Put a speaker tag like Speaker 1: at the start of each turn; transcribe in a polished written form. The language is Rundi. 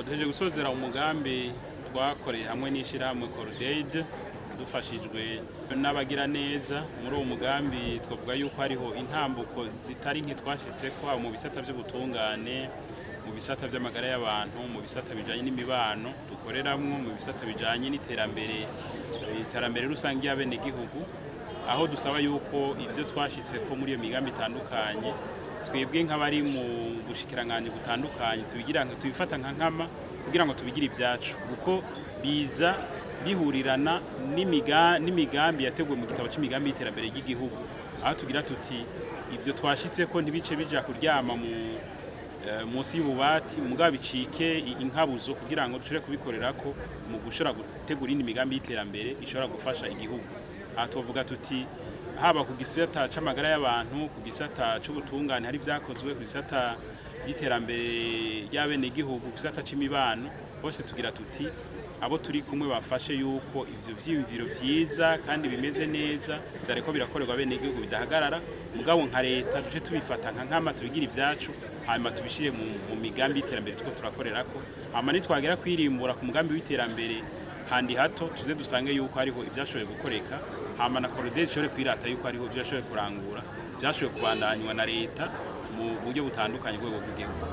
Speaker 1: Duheje gusozera umugambi twakoreye hamwe n'ishyirahamwe Cordaid, dufashijwe n'abagira neza. Muri uwo mugambi twavuga yuko hariho intambuko zitari nke twashitseko, haba mu bisata by'ubutungane, mu bisata by'amagara y'abantu, mu bisata bijanye n'imibano dukoreramwo, mu bisata bijanye n'iterambere, iterambere rusange ry'abenegihugu, aho dusaba yuko ibyo twashitseko muri iyo migambi itandukanye, twebwe nk'abari mu bushikiranganji butandukanye, tubigira tubifata nka nkama kugira ngo tubigire ibyacu, kuko biza bihurirana n'imigambi yateguwe mu gitabo c'imigambi y'iterambere ry'igihugu, aho tugira tuti ibyo twashitseko ntibice bija kuryama mu munsi y'ububati, mugabo bicike inkabuzo kugira ngo dushobore kubikorerako mu gushobora gutegura indi migambi y'iterambere ishobora gufasha igihugu. Aha tuvuga tuti haba ku gisata c'amagara y'abantu, ku gisata c'ubutungane, hari ibyakozwe ku gisata y'iterambere ry'abenegihugu, ku gisata c'imibano hose. Tugira tuti abo turi kumwe bafashe yuko ivyo vyiyumviro vyiza kandi bimeze neza vyariko birakorerwa abenegihugu bidahagarara, mugabo nka leta duce tubifata nka nkama, tubigira ivyacu, hanyuma tubishire mu migambi y'iterambere turiko turakorerako. Hanyuma nitwagera kwirimbura ku mugambi w'iterambere handi hato, tuze dusange yuko hariho ivyashoboye gukoreka, hama na Cordaid ishobore kwirata yuko hariho ivyashoboye kurangura, vyashoboye kubandanywa na leta mu buryo butandukanye, rwego rw'igihugu.